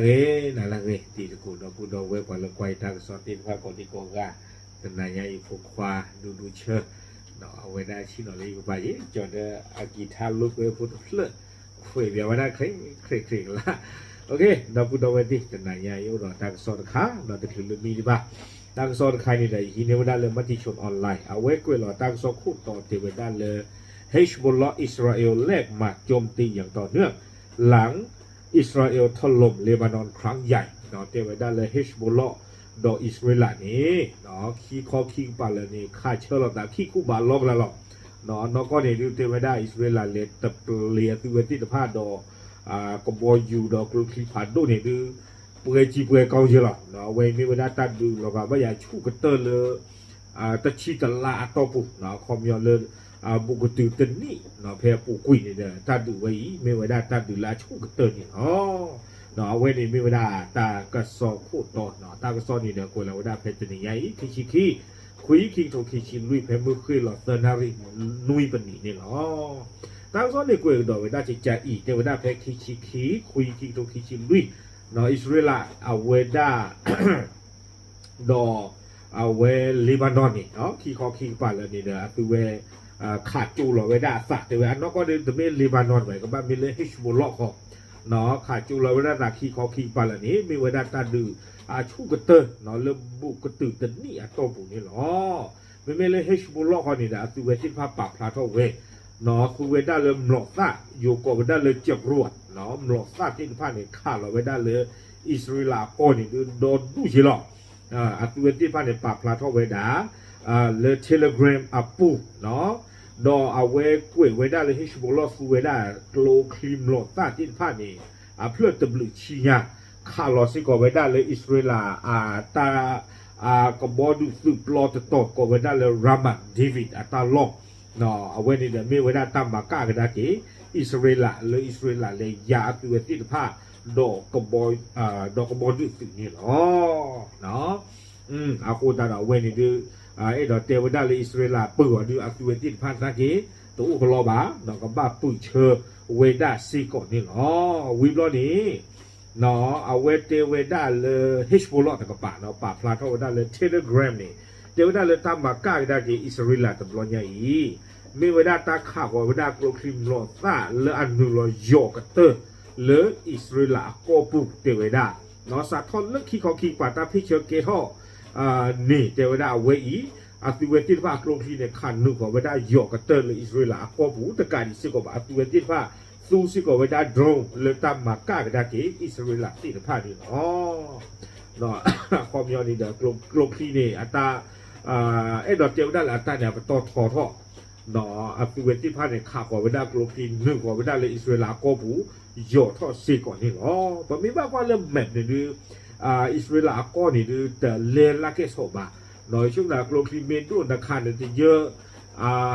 ဂ့ၤ နၤလၢအဂ့ၤ တံၤသကိးဒီပုၢ်ဒီဝဲၢ် ပှၤလၢကွၢ်ယတၢ်ကစီၣ်သ့ၣ်တဖၣ်ကိးဒံကိးဂၤ, တနၤညါအံၤဖိခွါဒူဒူဆၢ, အဝဲဒၣ်ဆ့ၣ်နီၤလၢယကပၤယဲ ကၠီၤဒၢအကံၤထါလိာ်ကွဲဖိတဖျၢၣ်, ခွဲးပၠးဝဲဒၣ် ခရ့ခရ့ကလါ, ဒီပုၢ်ဒီဝဲၢ်သ့ၣ် တနၤညါအံၤအိၣ်ဒီးတၢ်ကစီၣ်တခါ ဒီးတချုးလၢမံတဘၣ်, တၢ်ကစီၣ်တခါန့ၣ်ဒီး ယဟံးန့ၢ်ဝဲဒၣ်လၢ Matichon Online အဝဲကွဲးလီၤတၢ်ကစီၣ်ခိၣ်တီတဲဝဲဒၣ်လၢ Hezbollah อิสราเอลแลกหมัดโจมตีอย่างต่อเนื่อง หลัง อิสราเอลถล่มเลบานอนครั้งใหญ่ တဲဝဲဒၣ်လၢ Hezbollah ဒီးအံၣ်စရ့လးန့ၣ် ခံခီခံကပၤလၢာ်န့ၣ် ခးဆၢလိာ်သးခံခူဘးလီကလးလီၤ. နီၢ်ကီၢ်န့ၣ်ဒုးတဲဝဲဒၣ်အံၣ်စရ့လးလဲၤတပျ့ၤအသုဝဲသ့ၣ်တဖၣ်ဒီး ကဘီယူၤဒီးကျိချံဖးဒိၣ်န့ၣ်ဒုး ပှဲၤစံးပှဲၤကီယဲလီၤ. အဝဲအံၤမ့ၢ်ဝဲဒၣ်တၢ်ဒုးလီၤဂာ်ဘၣ်ယၤဆူၣ်ကတၢၢ်လၢ တဆံတလါအတီၢ်ပူၤ အခီပညီလၢ ဘူးကတုၤတနံၣ် ဖဲအပူၤကွံာ်န့ၣ်ဒီး တၢ်ဒုးဝဲအံၤ မ့ၢ်ဝဲဒၣ်တၢ်ဒုးလၢအဆူၣ်ကတၢၢ်န့ၣ်လီၤ. အဝဲန့ၣ်မ့ၢ်ဝဲဒၣ်တၢ်ကစီၣ်ခိၣ်တီ, တၢ်ကစီၣ်န့ၣ်ဒီးကွဲးလီၤဝဲဒၣ်ဖဲတနံၤညါအံၤ ခံဆံခံ, ခွံ ခံကထိခံဆံလွံၢ် ဖဲမုၢ်ဃ့ၢ်လီၤသၢနၣ်ရံၣ်နွံပနံးန့ၣ်လီၤ. တၢ်ကစီၣ်န့ၣ်ကွဲးကဒီးဝဲဒၣ်ကကးအံၤ တဲဝဲဒၣ်ဖဲခံဆံခံ, ခွံ ခံကထိခံဆံလွံၢ် အံၣ်စရ့လးအဝဲဒၣ် ဒီး အဝဲ Lebanon န့ၣ် ခံခီခံကပၤလၢာ်န့ၣ်ဒီး အသုဝဲ ခးကၠိလီၤဝဲဒၣ်အသး တဲဝဲအနီၢ်ကီၢ်ဒီး တမ့ၢ် Lebanon ဘၣ် ကဘၣ်မ့ၢ်လၢ Hezbollah ခီ ခးကၠိလီၤဝဲဒၣ်သးခံခီခံကပၤလၢာ်န့ၣ် မ့ၢ်ဝဲဒၣ်တၢ်ဒုးအဆူၣ်ကတၢၢ် လၢဘူးကတုၤတနံၣ်အတီၢ်ပူၤန့ၣ်လီၤ. မ့မ့ၢ်လၢ Hezbollah ခီန့ၣ်ဒီး အသုဝဲသ့ၣ်တဖၣ်ပာ်ဖျါထီၣ်ဝဲ သူဝဲဒၣ်လၢမျိာ်သၣ် ယိၤကိးဝဲဒၣ်လၢ javelin မျိာ်သၣ်သ့ၣ်တဖၣ်န့ၣ် ခးလီၤဝဲဒၣ်လၢ အံၣ်စရ့လးအကီၢ်န့ၣ်ဒုး ဒီဒူၣ်ယဲလီၤ. အသုဝဲသ့ၣ်တဖၣ်န့ၣ် ပာ်ဖျါထီၣ်ဝဲဒၣ် လၢ Telegram အပူၤ ဒီးအဝဲကွဲးဝဲဒၣ်လၢ Hezbollah သူဝဲဒၣ်ကျိချံမျိာ်သၣ်သ့ၣ်တဖၣ်န့ၣ် အဖျၢၣ်တဘျုးဆံညါ ခးလီၤစ့ၢ်ကီးဝဲဒၣ်လၢအံၣ်စရ့လးအတၢ် ကဘီဒုးသုးပျီတတီၤကိးဝဲဒၣ်လၢ Ramat David အတၢ်လီၢ် အဝဲန့ၣ်ဒီးမ့ၢ်ဝဲဒၣ်တၢ်မၤကၣ်ကဒါက့ၤ အံၣ်စရ့လး လၢအံၣ်စရ့လးလဲၤယၤအသုဝဲသ့ၣ်တဖၣ် ဒီး ဒီးကဘီဒုးသုးန့ၣ်လီၤ. အဃိသတးဒီးအဝဲန့ၣ်ဒုး အဲၣ်ဒိးတဲဝဲဒၣ်လၢအံၣ်စရ့လးပၢၢ်အီၤဒုး အသုဝဲသ့ၣ်တဖၣ်သနာ်က့ တအိၣ်ကလီဘၣ် ဒီးကဘၣ်ပၢၢ်ဆၢဝဲဒၣ်စ့ၢ်ကီးန့ၣ်လီၤ. ဝံၤဘျီန့ၣ် အဝဲတဲဝဲဒၣ်လၢ Hezbollah တကပၤ ပာ်ဖျါထီၣ်ဝဲဒၣ်လၢ Telegram န့ၣ် တဲဝဲဒၣ်လၢတၢ်မၤကၣ်ကဒါက့ၤအံၣ်စရ့လးတဘျီညါအံၤ မ့ၢ်ဝဲဒၣ်တၢ်ခးဃီၤဝဲဒၣ်ကျိချံမျိာ်သၣ်လၢအနုာ်လီၤယိာ်ကတၢၢ်လၢအံၣ်စရ့လးအကီၢ်ပူၤတဲဝဲဒၣ် စးထီၣ်လၢခံခီခံကပၤတၢ်ဖ့ၣ်ဆၢကဲထီၣ် န့ၣ်တဲဝဲဒၣ်အဝဲအံၤ အသုဝဲသ့ၣ်တဖၣ်အကျိချံန့ၣ် ခးနုာ်ဃီၤဝဲဒၣ်ယိာ်ကတၢၢ်လၢအံၣ်စရ့လးအကီၢ်ပူၤ တကးဒံးစ့ၢ်ကီးဘၣ် အသုဝဲသ့ၣ်တဖၣ် သူစ့ၢ်ကီးဝဲဒၣ် drone လၢတၢ်မၤကၣ်ကဒါက့ၤအံၣ်စရ့လးသ့ၣ်တဖၣ်န့ၣ်လီၤ. အခီပညီန့ၣ်ဒီး ကျိချံန့ၣ် အတၢ် အဲၣ်ဒိးတဲဝဲဒၣ်လၢအတၢ်န့ၣ် အပတီၢ်ထီထီၣ် အသုဝဲသ့ၣ်တဖၣ်န့ၣ် ခးဃီၤဝဲဒၣ်ကျိချံနုာ်ဃီၤဝဲဒၣ်လၢအံၣ်စရ့လးအကီၢ်ပူၤ ယိာ်ထီၣ်စ့ၢ်ကီးန့ၣ်လီၤ. ပမ့ၢ်ဘၣ်ကွၢ်လၢ map န့ၣ်ဒုး အံၣ်စရ့လးအကီၢ်န့ၣ်ဒုး တလဲၤလၢကဲၣ်ဆိးဘၣ် ယဆိကမိၣ်ကျိချံမ့ၢ်ဒိၣ်နခးန့ၣ်တယၢ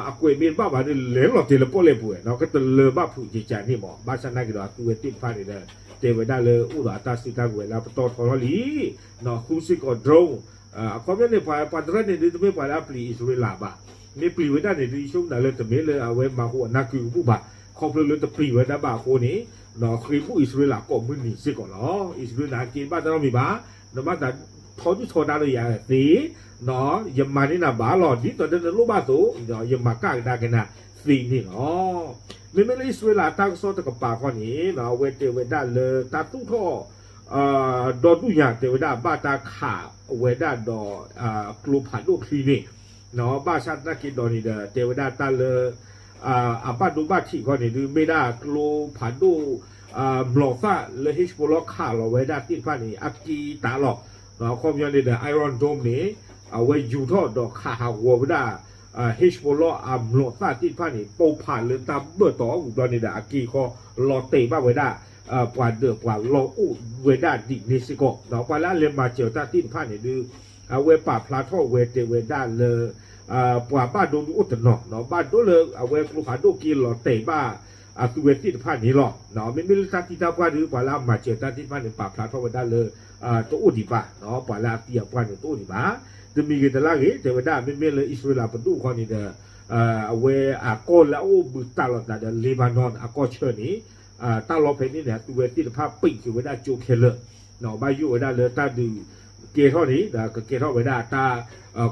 အကွဲးမ့ၢ်တဘၣ်ဘၣ်ဒုး လဲၤလီၤတဲာ်လၢပီၣ်လဲၣ်ပူၤဝဲ ကတလၢၤဘၣ်ဖုးကကန့ၣ်မး ဘၣ်ဆၣ်သနာ်က့ဒီး အသုဝဲသ့ၣ်တဖၣ်န့ၣ်ဒီး တဲဝဲဒၣ်လၢအိၣ်ဒီးအတၢ်စုတၢ်ကဝဲၤလၢအပတီၢ်ထီထီၣ်လံ သူစ့ၢ်ကီး drone အခီပညီန့ၣ် ပှၤတရၢန့ၣ်ဒုး တမ့ၢ်ပှၤလၢအပျံၤအံၣ်စရ့လးဘၣ်. မ့ၢ်ပျံၤဝဲဒၣ်န့ၣ်ဒုး ယဆိကမိၣ်လၢတမ့ၢ်လၢအဝဲမၤဟူးအနၢ်ကုကဘူၣ်ဘၣ်. ခီဖျိလၢတပျံၤဝဲဒၣ်ဘၣ်အဃိန့ၣ် ဃ့ဘူၣ်အံၣ်စရ့လးကိးမုၢ်နံၤစ့ၢ်ကီးလီၤ. အံၣ်စရ့လးက့ၤဘၣ်တၢ်နီတမံၤဘၣ်. နဘၣ်သးထီဒုၣ်ထီဒါဒီးယၤသ့ ယမၤန့ၢ်နၤဘၣ်လီၤ. ဒ်သိးဒီးနလိၣ်ဘၣ်အသိး ယမၤကၣ်ကဒါက့ၤနၤသ့န့ၣ်လီၤ. မ့မ့ၢ်လၢအံၣ်စရ့လးအတၢ်ကစီၣ်တကပၤခီန့ၣ် အဝဲတဲဝဲဒၣ်လၢတၢ်သူၣ်ထီၣ် ဒီဒူၣ်ညါ တဲဝဲဒၣ်ဘၣ်တၢ်ခးဝဲဒၣ်ဒီး ကျိဖးဒိၣ်ချံန့ၣ် ဘၣ်ဆၣ်သနာ်က့ဒီးန့ၣ်ဒီး တဲဝဲဒၣ်တၢ်လၢ အဘၣ်ဒိဘၣ်ထံးခီန့ၣ်ဒုး မ့ၢ်ဒၣ်ကျိဖးဒိၣ် မျိာ်သၣ်လၢ Hezbollah ခးလီၤဝဲဒၣ်သ့ၣ်တဖၣ်န့ၣ် အက့တၢ်လီၤ. အခီပညီန့ၣ်ဒီး Iron Dome န့ၣ် အဝဲယူၤထီၣ်ဒီးခးဟးဂီၤဝဲဒၣ် Hezbollah အမျိာ်သၣ်သ့ၣ်တဖၣ်န့ၣ် ပိၢ်ဖးလၢတၢ်ဘၢၣ်တီၤ ဝံၤဘျီန့ၣ်ဒီး အက့ခီလီၤတဲာ်ဘၣ်ဝဲဒၣ် ပှၤဒၢးပှၤလီၢ်အိၣ်ဝဲဒၣ်ဒ်န့ၣ်စ့ၢ်ကီး ပှၤလၢအလဲၤမၤစၢၤတၢ်သ့ၣ်တဖၣ်န့ၣ်ဒုး အဝဲပာ်ဖျါထီၣ်ဝဲတဲဝဲဒၣ်လၢ ပှၤဘၣ်ဒိဒုးအိၣ်တနီၤ ဘၣ်ဒိလၢအဝဲကျိဖးဒိၣ်က့ၤလီၤတဲာ်ဘၣ် အသုဝဲသ့ၣ်တဖၣ်န့ၣ်လီၤ. မ့မ့ၢ်လၢတၢ်သံတၢ်ပှၢ်ဒုး ပှၤလၢအမၤစၢၤတၢ်သ့ၣ်တဖၣ်န့ၣ် ပာ်ဖျါထီၣ်ဝဲဒၣ်လၢ တအိၣ်ဒံးဘၣ် ပှၤလၢအသံအပှၢ်န့ၣ်တအိၣ်ဒံးဘၣ်. တမံၤဂ့ၤတလါဂ့ၤ တဲဝဲဒၣ် မ့မ့ၢ်လၢအံၣ်စရ့လးပဒိၣ်ခီန့ၣ်ဒီး အဝဲအကီၢ်လၢအအိၣ်ဘှံးတၢ်လိာ်သးဒီး Lebanon အကီၢ်ဆၢန့ၣ် တၢ်လီၢ်ဖဲန့ၣ်န့ၣ် အသုဝဲသ့ၣ်တဖၣ်ပံာ်က့ၤဝဲဒၣ်ကၠိခဲလၢာ်, ဘၣ်ယိၣ်ဝဲဒၣ်လၢတၢ်ဒုးကဲထီၣ်န့ၣ်ဒီး ကကဲထီၣ်ဝဲဒၣ်တၢ်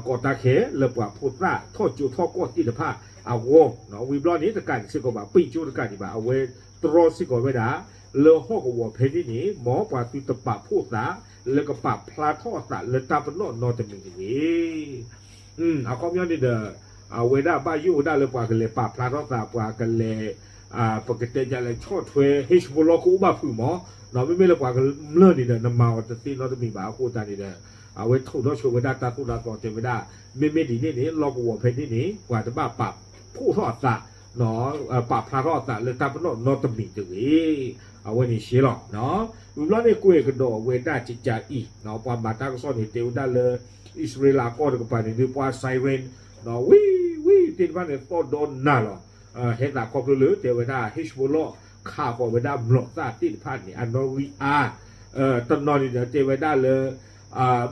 ကီတၢ်ခဲလၢပှၤဖိသၣ်ထီၣ်ကၠိထီၣ်ကီၢ်သ့ၣ်တဖၣ်အဂီၢ်, ဝံၤဘျီန့ၣ် တကးန့ၣ်စ့ၢ်ကီးဘၣ် ပံာ်ကၠိတကးဒံးဘၣ် အဝဲတြီစ့ၢ်ကီးဝဲဒၣ် လၢဟီၣ်ကဝီၤဖဲန့ၣ်န့ၣ် မ်ပှၤသုတပာ်ဖှိၣ်သး လၢကပာ်ဖျါထီၣ်အသးလၢတၢ်ပနီၣ်နီတမံၤတဂ့ၤ. အခီပညီန့ၣ်ဒီး အဝဲဒၣ်ဘၣ်ယိၣ်ဝဲဒၣ်လၢပှၤကလဲၤပာ်ဖျါထီၣ်သး ပှၤကလဲၤ ပကတဲဒ်လဲၣ် ဆီၣ်ထွဲ Hezbollah ကအိၣ်ဘၣ်ဖုးမး, မ့မ့ၢ်လၢပှၤကမျၢၢ်န့ၣ်ဒီး နမၤအီၤတသ့နီတမံၤဘၣ် အဃိသတးန့ၣ်ဒီး အဝဲထိးထီၣ်ဆိဝဲဒၣ်တၢ်သိၣ်တၢ်သီတဲဝဲဒၣ် မ့မ့ၢ်ဒ်န့ၣ်န့ၣ် လီၢ်ကဝီၤဖဲန့ၣ်န့ၣ် ပှၤတဘၣ်ပာ်ဖှိၣ်ထီၣ်အသး ပာ်ဖျါထီၣ်အသးလၢတၢ်ပနီၣ်နီတမံၤတဂ့ၤ. အဝဲန့ၣ်ရှဲလီၤ. ဝံၤဘျီန့ၣ် ကွဲးကဒီးဝဲဒၣ်ကကးအံၤ ပှၤမၤတၢ်ကစီၣ်န့ၣ် တဲဝဲဒၣ်လၢ အံၣ်စရ့လးအကီၢ်တကပၤန့ၣ်ဒုး ပှၤ siren ဝံဝံသ့ၣ်တဖၣ်န့ၣ် သီၣ်ဒီနၤလီၤ. ဟဲသးခီဖျိလၢတဲဝဲဒၣ် Hezbollah ခးဃီၤဝဲဒၣ်မျိာ်သၣ်သ့ၣ်တဖၣ်န့ၣ် အနီၣ်ဂံၢ်အါ တနီၤန့ၣ်ဒီးတဲဝဲဒၣ်လၢ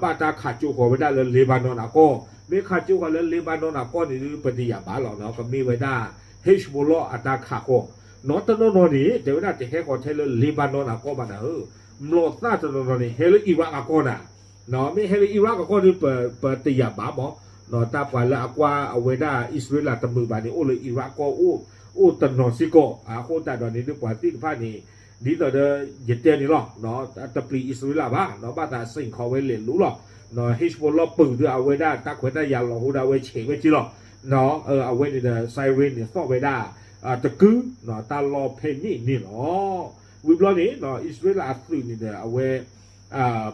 ဘၣ်တၢ်ခးကၠိဃီၤဝဲဒၣ်လၢ Lebanon အကီၢ်, မ့ၢ်ခးကၠိဃီၤလၢ Lebanon အကီၢ်န့ၣ်ဒုး ပတယာ်ဘၣ်လီၤနီၤ, ကမ့ၢ်ဝဲဒၣ် Hezbollah အတၢ်ခးဃီၤ, နီၢ်တနီၤနီၤန့ၣ် တဲဝဲဒၣ်တဟဲဃီၤထဲလၢ Lebanon အကီၢ်ဘၣ်နၤဧၢ, မျိာ်သၣ်တနီၤနီၤန့ၣ် ဟဲလၢ Iraq အကီၢ်နၤ, မ့ၢ်ဟဲလၢ Iraq အကီၢ်ဒုး ပတယာ်ဘၣ်မး, တၢ်ပှၤလၢအကွၢ်အဝဲဒၣ်အံၣ်စရ့လးတမုာ်ဘၣ်န့ၣ် အိၣ်လၢ Iraq ကီၢ် အိၣ်တနီၤစ့ၢ်ကီး, အဃိသတးဒီးန့ၣ်ဒုး ပှၤသ့ၣ်တဖၣ်န့ၣ် ဒ်သိးဒီး ယတဲန့ၣ်လီၤ, တပျံၤအံၣ်စရ့လးဘၣ်, ဘၣ်သးစ့ၢ်ကီးဝဲလဲၤလိၤလီၤ, Hezbollah ပၢၢ်ဒုးအဝဲဒၣ်တၢ်ခွဲးတၢ်ယာ်လီၤဟိဒၣ်ဝဲဆဲးဝဲက့လီၤ, အဝဲန့ၣ်ဒီး siren န့ၣ်သီၣ်ဝဲဒၣ် တကု, တၢ်လီၢ်ဖဲန့ၣ်န့ၣ်လီၤ. ဝံၤဘျီန့ၣ် အံၣ်စရ့လးအသုးန့ၣ်ဒီး အဝဲ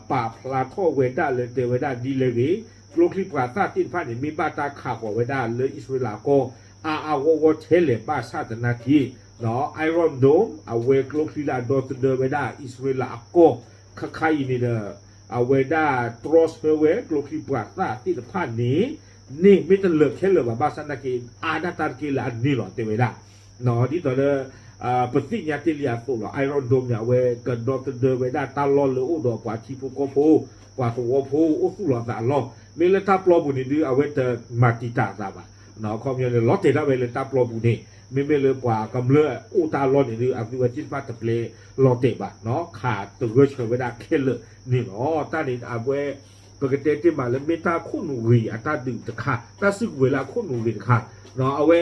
ပာ်ဖျါထီၣ်ဝဲဒၣ်လၢတဲဝဲဒၣ်ဒ်လဲၣ်ဂ့ၤ, ကျိချံပှၤသၣ်သ့ၣ်တဖၣ်န့ၣ် မ့ၢ်ဘၣ်တၢ်ခးဃီၤဝဲဒၣ်လၢအံၣ်စရ့လးအကီၢ် အါအါဂီၢ်ဂီၢ်ထဲလဲၣ်ဘၣ်ဆၣ်သနာ်က့ Iron Dome အဝဲကျိချံလၢအဒီသဒၢဝဲဒၣ်အံၣ်စရ့လးအကီၢ် ခါခါအံၤန့ၣ်ဒီး အဝဲဒၣ်တြီဆၢဝဲကျိချံပှၤသၣ်သ့ၣ်တဖၣ်န့ၣ် န့ၣ်မ့ၢ်တလၢာ်ခဲလၢာ်ဘၣ် ဘၣ်ဆၣ်သနာ်က့ အါဒၣ်တၢ်တက့ၢ်လၢအန့ၣ်လီၤ တဲဝဲဒၣ် ဒ်သိးလၢ ပသ့ၣ်ညါတ့ၢ်လံအသိးလီၤ Iron Dome န့ၣ် အဝဲကဒီသဒၢဝဲဒၣ်တၢ်လီၢ်လၢအိၣ်ဒီးပှၤထံဖိကီၢ်ဖိ, ပှၤသဝီဖိအိၣ်သူၣ်လီၤသးအလီၢ်, မ့ၢ်လၢတၢ်ပျီပူၤန့ၣ်ဒုး အဝဲတမၤတံာ်တာ်အသးဘၣ်, ခီပညီန့ၣ် လီၤတဲာ်ဒၣ်ဝဲလၢတၢ်ပျီပူၤန့ၣ်, မ့မ့ၢ်လၢပှၤကမျၢၢ်အိၣ်တၢ်လီၢ်န့ၣ်ဒုး အသုဝဲသ့ၣ်တဖၣ်တပျဲလီၤတဲာ်ဘၣ်, ခးတဂၢၢ်ဆၢဝဲဒၣ်ခဲလၢာ်န့ၣ်လီၤ. တၢ်န့ၣ်အဝဲ ပကတဲတ့ၢ်မးလၢမ့ၢ်တၢ်ခိၣ်နူာ်ဂ့ၤအတၢ်ဒုးတခါ, တၢ်စုကဝဲၤလၢအခိၣ်နူာ်ဂ့ၤတခါ, အဝဲ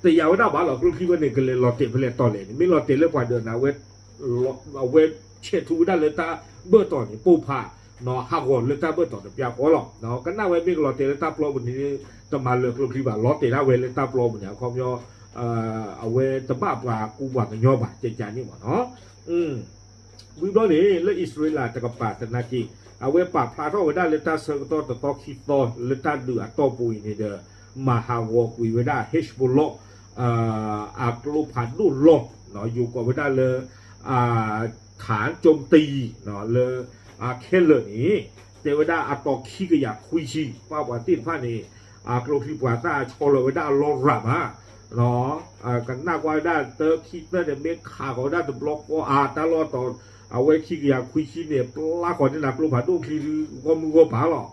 တယာ်ဝဲဒၣ်ဘၣ်လီၤ ကျိချံဝဲန့ၣ် ကလဲၤလီၤတဲာ်ဖဲလဲၣ်တီၤလဲၣ်န့ၣ် မ့ၢ်လီၤတဲာ်လၢပှၤဒၢးန့ၣ် အဝဲဆဲးထူဝဲဒၣ်လၢတၢ်ဘၢၣ်တီၤန့ၣ် ပိၢ်ဖး ဟးဂီၤလၢတၢ်ဘၢၣ်တီၤတပျၢ်ဃီလီၤ. ကနၣ်ဝဲမ့ၢ်ကလီၤတဲာ်လၢတၢ်ပျီပူၤန့ၣ် တမၤလၢာ်ကျိချံဘၣ် လီၤတဲာ်ဒၣ်ဝဲလၢတၢ်ပျီပူၤန့ၣ် အခီပညီ အဝဲတဘၣ်ပှၤကူပှၤကညီဘၣ် ကကန့ၣ်မ့ၢ်နီၤ ဝံၤဘျီန့ၣ် လၢအံၣ်စရ့လးတကပၤသနာ်က့ အဝဲပာ်ဖျါထီၣ်ဝဲဒၣ်လၢတၢ်ဆၢကတီၢ်တသီခံသီလၢတၢ်ဒုးအတီၢ်ပူၤအံၤန့ၣ်ဒီး မၤဟးဂီၤကွံာ်ဝဲဒၣ် Hezbollah အကျိဖးဒိၣ်လီၢ် ယိၤကိးဝဲဒၣ်လၢ ฐานโจมตี လၢ ခဲလၢာ်န့ၣ် တဲဝဲဒၣ်အတီၤခံကယၤခွံဆံ ပှၤပှၤသ့ၣ်တဖၣ်န့ၣ် အကျိချံပှၤသၣ်ဆီလီၤဝဲဒၣ်အလီၢ်ရၤမး ကနၣ်ကွၢ်ဝဲဒၣ်တၢခံသၢန့ၣ် မ့ၢ်ခးဃီၤဝဲဒၣ်တဘျီဃီအါ တၢ်လီၢ်တီၤ အဝဲခံကယၤခွံဆံန့ၣ် ပျၢ်ဃီၤန့ၢ်နၤကျိဖးဒိၣ်ချံဒုး ဂီၢ်မုၢ်ဂီၢ်ပၤလီ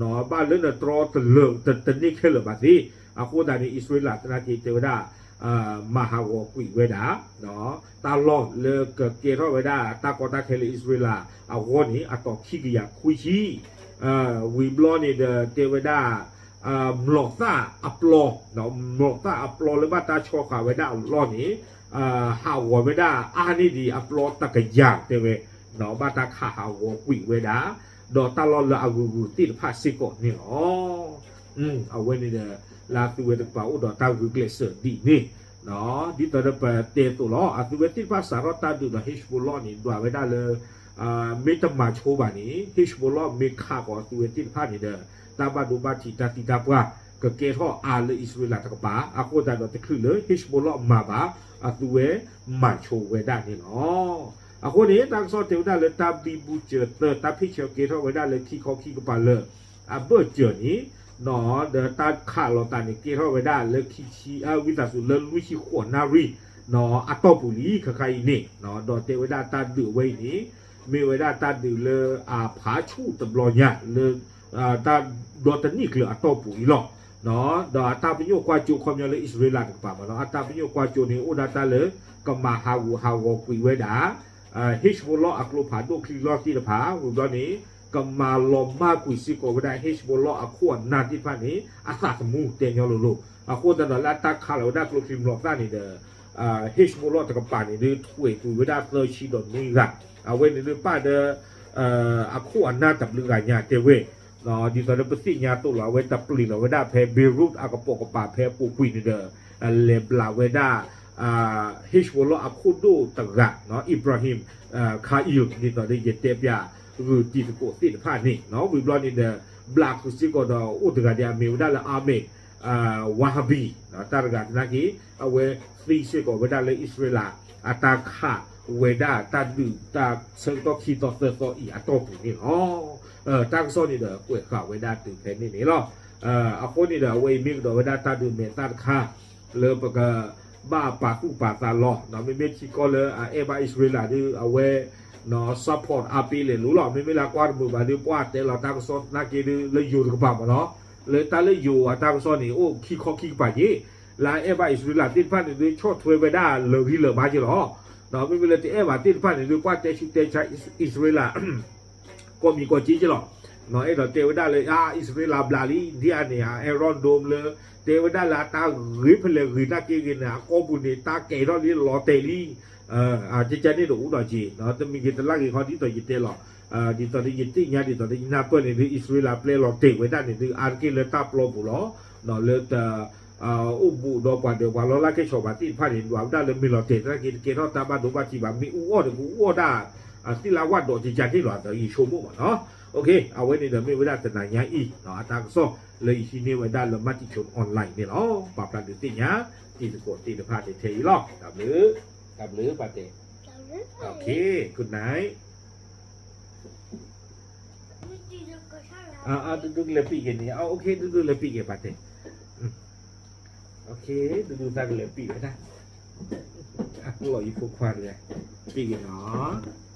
ၤ. ဘၣ်လၢနတြီတလၢာ်တန့ၢ်ခဲလၢာ်ဘၣ်သ့, အဃိသတးန့ၣ် အံၣ်စရ့လးသနာ်က့တဲဝဲဒၣ် မၤဟးဂီၤကွံာ်ဝဲဒၣ် တၢ်လီၢ်လၢကကဲထီၣ်ဝဲဒၣ်တၢ်ကီတၢ်ခဲလၢအံၣ်စရ့လးအဂီၢ်န့ၣ် အတီၤခံကယၤခွံဆံ ဝံၤဘျီန့ၣ်ဒီးတဲဝဲဒၣ် မျိာ်သၣ်အပျီ, မျိာ်သၣ်အပျီလၢဘၣ်တၢ်ဆီဃာ်ဝဲဒၣ်အလီၢ်န့ၣ် ဟးဂီၤဝဲဒၣ်အါန့ၢ်ဒံးအပျီတကယၤတဲဝဲ, ဘၣ်တၢ်ခးဟးဂီၤကွံာ်ဝဲဒၣ် ဒီးတၢ်လီၢ်လၢအဂုၤဂုၤသ့ၣ်တဖၣ်စ့ၢ်ကီးန့ၣ်လီၤ. အဝဲန့ၣ်ဒီး လၢအသုဝဲတကပၤအိၣ်ဒီးတၢ်ဂုာ်ကျဲးစၢးဒ်န့ၣ် ဒ်သိးဒီးပတဲအသိးလီၤ အသုဝဲသ့ၣ်တဖၣ်စးထီၣ်တၢ်ဒုးဒီး Hezbollah န့ၣ် ဒွးဝဲဒၣ်လၢ မ့ၢ်တမၤဆိဘၣ်န့ၣ် Hezbollah မ့ၢ်ခးဃီၤအသုဝဲသ့ၣ်တဖၣ်န့ၣ်ဒီး တၢ်ဘၣ်ဒိဘၣ်ထံးတၢ်သံတၢ်ပှၢ် ကကဲထီၣ်အါလၢအံၣ်စရ့လးတကပၤ အဃိသတးဒီးတချုးလၢ Hezbollah မၤဘၣ် အသုဝဲမၤဆိဝဲဒၣ်န့ၣ်လီၤ. အဃိန့ၣ် တၢ်ကစီၣ်တဲဝဲဒၣ်လၢတၢ်ဘံဘူစၢၤသၢ တၢ်ဖ့ၣ်ဆၢကဲထီၣ်ဝဲဒၣ်လၢခံခီခံကပၤလၢ အဘၢၣ်စၢၤန့ၣ် ဒီးတၢ်ခးလိာ်သးန့ၣ်ကဲထီၣ်ဝဲဒၣ်လၢခံဆံ ဝံသးစူၤလၢလွံၢ်ဆံဃိးနၣ်ရံၣ် အတီၢ်ပူၤလံ ခါခါအံၤန့ၣ် ဒီးတဲဝဲဒၣ်တၢ်ဒုးအဝဲအံၤန့ၣ် မ့ၢ်ဝဲဒၣ်တၢ်ဒုးလၢအဖးဆူၣ်တဘျီညါလၢ တၢ်ဒီတနံၣ်ကျၢၤအတီၢ်ပူၤအံၤလီၤ. ဒီးအတၢ်ပညိၣ်ကွၢ်စိခီပညီလၢအံၣ်စရ့လးတကပၤမ့ၢ်နီၤ, အတၢ်ပညိၣ်ကွၢ်စိန့ၣ် အိၣ်ဒၣ်တၢ်လၢ ကမၤဟးဂူာ်ဟးဂီၤကွံာ်ဝဲဒၣ် Hezbollah အကျိဖးဒိၣ်ချံလီၢ်သ့ၣ်တဖၣ် ဝံၤဘျီန့ၣ် ကမၤလီၤမၢ်ကွံာ်စ့ၢ်ကီးဝဲဒၣ် Hezbollah အခိၣ်အနၢ်သ့ၣ်တဖၣ်န့ၣ် အသးသမူတဲညီလိၤလိၤ, အဃိသတးဒီးလၢအတၢ်ခးလီၤဝဲဒၣ်ကျိချံမျိာ်သၣ်န့ၣ်ဒီး Hezbollah တကပၤန့ၣ်ဒုး ထွဲကွံာ်ဝဲဒၣ်သၢဆံဒီးနွံဂၤ, အဝဲန့ၣ်ဒုးပၣ်ဒီး အခိၣ်အနၢ်တဘျုးဂၤညါတဲဝဲ, ဒ်သိးဒီးပသ့ၣ်ညါသိးလီၤ အဝဲတပျံၤလီၤဝဲဒၣ်ဖဲ Beirut အကပိာ်ကပၤဖဲအပူၤကွံာ်န့ၣ်ဒီး လဲၤဘျးဝဲဒၣ် Hezbollah အခိၣ်ဒိၣ်တဂၤ Ibrahim Khalil ဒ်သိးဒီးယတဲပျးဂုာ်တံၤသကိးသ့ၣ်တဖၣ်န့ၣ် ဝံၤဘျီန့ၣ်ဒီး ဘျးဃုာ်စ့ၢ်ကီးဒီးအိၣ်တဂၤဒီးအမ့ၢ်ဝဲဒၣ်လၢ Ahmed Wahabi တၢ်တဂၤသနာ်က့ အဝဲသံစ့ၢ်ကီးဝဲဒၣ်လၢအံၣ်စရ့လး အတၢ်ခးဝဲဒၣ်တၢ်ဒုးတၢ်ဆၢကတီၢ်ခံသီသၢသီအံၤအတီၢ်ပူၤန့ၣ်လီၤ. တၢ်ကစီၣ်န့ၣ်ဒီးကွဲးဃာ်ဝဲဒၣ်တုၤဖဲန့ၣ်န့ၣ်လီၤ. အဃိန့ၣ်ဒီး အဝဲအံၤမ့ၢ်ကဒီးဝဲဒၣ်တၢ်ဒုးမဲာ်သၣ်တခါ လၢပကဘၣ်ပာ်သူၣ်ပာ်သးလီၤ. မ့မ့ၢ်ထံကီၢ်လၢအအဲၣ်ဘၣ်အံၣ်စရ့လးဒုး အဝဲ support အါပ့လဲၣ်လိၤလီၤ. မ့မ့ၢ်လၢကွၢ်တမုာ်ဘၣ်ဒုး ပှၤတဲလီၤတၢ်ကစီၣ်သနာ်က့ဒုး လၢယိၤတကပၤမ့ၢ်နီၤ, လၢတၢ်လၢယိၤအတၢ်ကစီၣ်န့ၣ် အိၣ်ခံခီခံကပၤက့ၤ, လၢအအဲၣ်ဘၣ်အံၣ်စရ့လးသ့ၣ်တဖၣ်န့ၣ်ဒုး ဆီၣ်ထွဲဝဲဒၣ်လၢာ်ဂံၢ်လၢာ်ဘါက့ၤလီၤ. မ့မ့ၢ်လၢတအဲၣ်ဘၣ်သ့ၣ်တဖၣ်န့ၣ်ဒုး ပှၤတဲဆူးတဲဆါအံၣ်စရ့လး ကီၢ်မံၤကီၢ်စ့က့ၤလီၤ. အဲၣ်ဒိးတဲဝဲဒၣ်လၢ အံၣ်စရ့လးဘျးလံ ဒ်အန့ၣ် Iron Dome လၢ တဲဝဲဒၣ်လၢအတၢ်ဂ့ၤဖဲလဲၣ်ဂ့ၤသနာ်က့ဂ့ၤန့ၣ် အကီၢ်ပူၤန့ၣ် တၢ်ကဲထီၣ်လံလီၤတဲာ်လံ. ကကန့ၣ်တအိၣ်ဒီးက့ၤ တမံၤဂ့ၤတလၢ်ဂ့ၤခီ ဒ်သိးယတဲလီၤ. ဒ်သိးဒီးယသ့ၣ်ညါ ဒ်သိးဒီးယနၢ်ပၢၢ်န့ၣ်ဒုး အံၣ်စရ့လးပျဲလီၤတဲာ်ဝဲဒၣ်န့ၣ်ဒုး အါတက့ၢ်လၢတၢ်ပျီပူၤလီၤ. လၢတ အိၣ်ဘူးဒီးပှၤဒီးပှၤလီၢ်လၢ်ကဲဆီၣ်ဘၣ်သ့ၣ်တဖၣ်န့ၣ် ဒွးဝဲဒၣ်လၢမ့ၢ်လီၤတဲာ်သနာ်က့ တကဲထီၣ်တၢ်ဘၣ်ဒိဘၣ်ထံးဘၣ် မ့ၣ်အူအီၣ်ဒီး ကအူအီၣ်ဒၣ် သ့ၣ်လၢဝၣ်ဒီးကကန့ၣ်လီၤ ဒီးယဆိကမိၣ်မ့ၢ်နီၤ. အဝဲန့ၣ်ဒီးမ့ၢ်ဝဲဒၣ်တနၤညါအံၤ အတၢ်ကစီၣ်လၢယဟံးန့ၢ်ဝဲဒၣ်လၢ Matichon Online န့ၣ်လီၤ. ပာ်ဖျါဒုးသ့ၣ်ညါ တံၤသကိးသ့ၣ်တဖၣ်န့ၣ်ထဲအံၤလီၤ. တၢ်ဘျုး တၢ်ဘျုးပာ်တဲာ် Okay, good night. ဒူဒူကလဲၤပံးက့ၤန့ၣ် Okay, ဒူဒူလဲၤပံးက့ၤပာ်တဲာ် Okay, ဒူဒူသးကလဲၤပံးဝဲဒၣ် အကျိာ်အံၤဖိခွါတဂၤ ပံးက့ၤနီၤ.